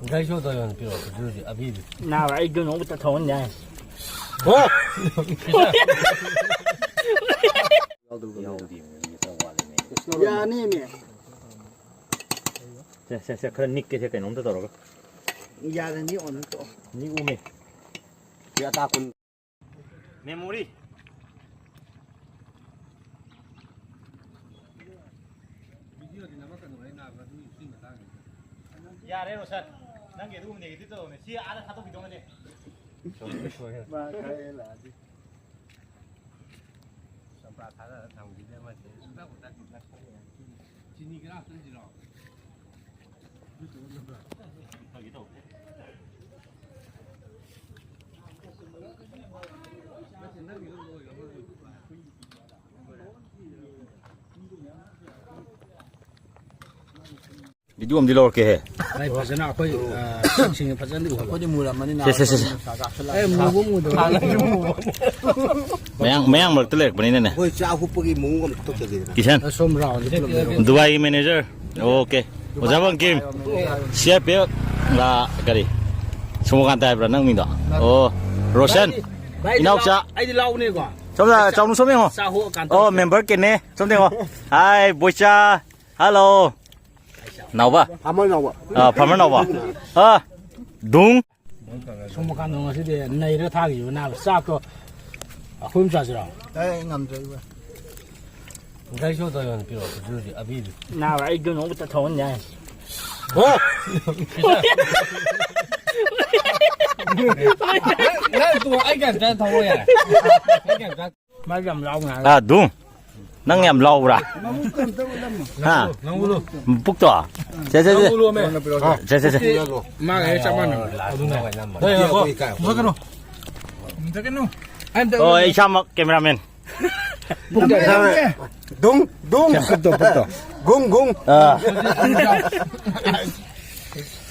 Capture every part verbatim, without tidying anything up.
ꯒꯥꯔꯤ ꯁꯣ ꯇꯧ ꯌꯣꯟ ꯄꯤꯔꯛꯑꯣ, ꯍꯧꯖꯤꯛ ꯍꯧꯖꯤꯛ ꯑꯕꯤꯕꯤ꯫ ꯅꯥꯕ ꯑꯩ ꯑꯗꯨ ꯅꯣꯡꯃꯇ ꯊꯧꯍꯟ ꯌꯥꯏ꯫ ꯌꯥꯅꯤꯃꯦ꯫ ꯁꯦ, ꯁꯦ, ꯁꯦ, ꯈꯔ ꯅꯤꯛꯀꯦꯁꯦ ꯀꯩꯅꯣꯝꯇ ꯇꯧꯔꯒ꯫ ꯌꯥꯔꯅꯤ, ꯑꯣꯟ ꯇꯣꯛꯑꯣ꯫ ꯅꯤꯛꯎꯃꯦ꯫ ꯁꯤ ꯑꯇꯥ ꯀꯨꯟ꯫ ꯃꯦꯃꯣꯔꯤ꯫ ꯌꯥꯔꯦ ꯔꯣꯁꯟ, ꯅꯪꯒꯤ ꯑꯗꯨꯒꯨꯝꯕ negative ꯇꯧꯔꯝꯃꯦ꯫ ꯁꯤ ꯑꯥꯗ ꯊꯥꯗꯣꯛꯈꯤꯗꯧꯅꯦ꯫ ꯃꯥ ꯈꯔ ꯍꯦꯜꯂꯛꯑꯗꯤ꯫ ꯆꯝꯄ꯭ꯔꯥ ꯊꯥꯗꯔ ꯊꯝꯈꯤꯗꯦ ꯑꯃꯁꯦ꯫ ꯁꯨꯡꯊꯛꯄꯨ ꯊꯛꯇꯦ꯫ ꯆꯤꯅꯤ ꯈꯔ ꯍꯥꯞꯆꯤꯟꯁꯤꯔꯣ? ꯚꯤꯗꯤꯑꯣ ꯑꯃꯗꯤ ꯂꯧꯔꯛꯀꯦꯍꯦ꯫ ꯑꯩ ꯐꯖꯅ ꯑꯩꯈꯣꯏ, ꯑ, ꯁꯛꯁꯤꯡ ꯐꯖꯅꯗꯤ ꯎꯍꯜꯂꯣ꯫ ꯑꯩꯈꯣꯏꯗꯤ ꯃꯨꯔꯝꯃꯅꯤꯅ ꯁꯦ, ꯁꯦ, ꯁꯦ, ꯁꯦ꯫ ꯑꯦ, ꯃꯨꯕ ꯃꯨꯗꯕ꯫ ꯃꯌꯥꯡ, ꯃꯌꯥꯡ ꯃꯔꯛꯇ ꯂꯩꯔꯛꯄꯅꯤꯅꯅꯦ꯫ ꯑꯩꯈꯣꯏ ꯆꯥꯛ ꯍꯨꯞꯄꯒꯤ ꯃꯑꯣꯡ ꯑꯃ ꯇꯧꯖꯒꯦꯗꯅ꯫ ꯀꯤꯁꯟ꯫ ꯑ, ꯁꯣꯝ ꯔꯥꯎꯟꯁꯦ ꯄꯨꯂꯞ ꯂꯩꯔꯣ꯫ ꯗꯨꯕꯥꯏꯒꯤ ꯃꯦꯅꯦꯖꯔ꯫ ꯑꯣꯀꯦ꯫ ꯑꯣꯖꯥ Bangkim. C R P F ꯂ ꯀꯔꯤ? ꯁꯣꯃꯣꯀꯥꯟꯇ ꯍꯥꯏꯕ꯭ꯔꯥ ꯅꯪ ꯃꯤꯡꯗꯣ? ꯑꯣ, ꯔꯣꯁꯟ꯫ ꯚꯥꯏ, ꯑꯩꯗꯤ ꯏꯅꯥꯎꯆꯥ꯫ ꯂꯥꯎ-, ꯑꯩꯗꯤ ꯂꯥꯎꯅꯦꯀꯣ꯫ ꯁꯣꯝꯗ ꯆꯥꯎꯅ ꯁꯣꯝ ꯌꯦꯡꯉꯣ꯫ ꯆꯥ ꯍꯣ ꯀꯥꯟꯇ꯫ ꯑꯣ, ꯃꯦꯝꯕꯔ ꯀꯦꯅꯦ꯫ ꯁꯣꯝꯗ ꯌꯦꯡꯉꯣ꯫ ꯍꯥꯏ, ꯕꯣꯏꯆꯥ꯫ ꯍꯜꯂꯣ꯫ ꯐꯥꯔꯃꯔ ꯅꯥꯎꯕ꯫ ꯑ, ꯐꯥꯔꯃꯔ ꯅꯥꯎꯕ꯫ ꯑ, ꯗꯨꯡ꯫ ꯁꯣꯝ ꯀꯥꯟꯗ ꯉꯁꯤꯗꯤ ꯅꯩꯔ ꯊꯥꯈꯤꯕ ꯅꯥꯕ ꯆꯥꯛꯇꯣ ꯑꯩꯈꯣꯏ ꯑꯃ ꯆꯥꯁꯤꯔꯣ? ꯑꯦ, ꯑꯩ ꯉꯝꯗ꯭ꯔꯦ, ꯏꯕꯣ꯫ ꯒꯥꯔꯤ ꯁꯣ ꯇꯧ ꯌꯣꯟ ꯄꯤꯔꯛꯑꯣ, ꯍꯧꯖꯤꯛ ꯍꯧꯖꯤꯛ ꯑꯕꯤꯕꯤ꯫ ꯅꯥꯕ ꯑꯩ ꯑꯗꯨ ꯅꯣꯡꯃꯇ ꯊꯧꯍꯟ ꯌꯥꯏ꯫ ꯍꯣ! ꯅꯪ, ꯅꯪ ꯇꯣ ꯑꯩ ꯀꯩꯝꯇ ꯊꯧꯕ ꯌꯥꯏ꯫ ꯑꯩ ꯀꯩꯝꯇ ꯃꯥꯗꯤ ꯌꯥꯝ ꯂꯥꯎꯅ ꯍꯥꯏ꯫ ꯑꯥ, ꯗꯨꯡ꯫ ꯅꯪ ꯌꯥꯝ ꯂꯥꯎꯕ꯭ꯔꯥ? ꯍꯥ? ꯄꯨꯛꯇꯣ? ꯁꯦ, ꯁꯦ, ꯁꯦ꯫ ꯁꯦ, ꯁꯦ, ꯁꯦ꯫ ꯃꯥꯒ ꯍꯦꯛ ꯆꯞ ꯃꯥꯟꯅꯕ꯫ ꯑꯗꯨꯅ꯫ ꯍꯣꯏ, ꯍꯣꯏ, ꯍꯣꯏ꯫ ꯃꯨꯊꯠꯀꯅꯨ꯫ ꯃꯨꯊꯠꯀꯅꯨ꯫ ꯑꯣ, ꯑꯩ ꯏꯁꯥꯃꯛ cameraman꯫ ꯄꯨꯛꯇꯣ ꯌꯥꯝ ꯂꯥꯎꯋꯦ꯫ ꯗꯨꯡ, ꯗꯨꯡ꯫ ꯄꯨꯛꯇꯣ, ꯄꯨꯛꯇꯣ꯫ ꯒꯨꯡ, ꯒꯨꯡ꯫ ꯑꯥ꯫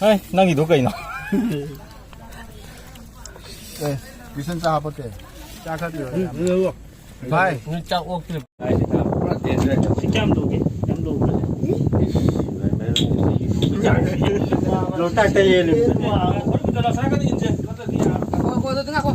ꯍꯩ, ꯅꯪꯒꯤꯗꯣ ꯀꯩꯅꯣ? ꯑꯦ, ꯀꯤꯁꯟ ꯆꯥ ꯍꯥꯞꯄꯛꯇꯦ꯫ ꯆꯥ ꯈꯔ ꯄꯤꯔꯛꯑꯣ꯫ ꯎꯝ, ꯎꯝ, ꯎꯝ꯫ ꯚꯥꯏ꯫ ꯅꯣꯏ ꯆꯥꯛ ꯑꯣꯛꯇ꯭ꯔꯤꯕ? ꯁꯤ ꯀꯌꯥꯝ ꯂꯧꯒꯦ? ꯌꯥꯝ ꯂꯧꯕ꯭ꯔꯥ? ꯂꯣꯛꯇꯥꯛꯇ ꯌꯦꯜꯂꯤꯕ꯫ ꯉꯥꯏꯈꯣ, ꯉꯥꯏꯈꯣ, ꯑꯗꯨꯗꯤ ꯉꯥꯏꯈꯣ꯫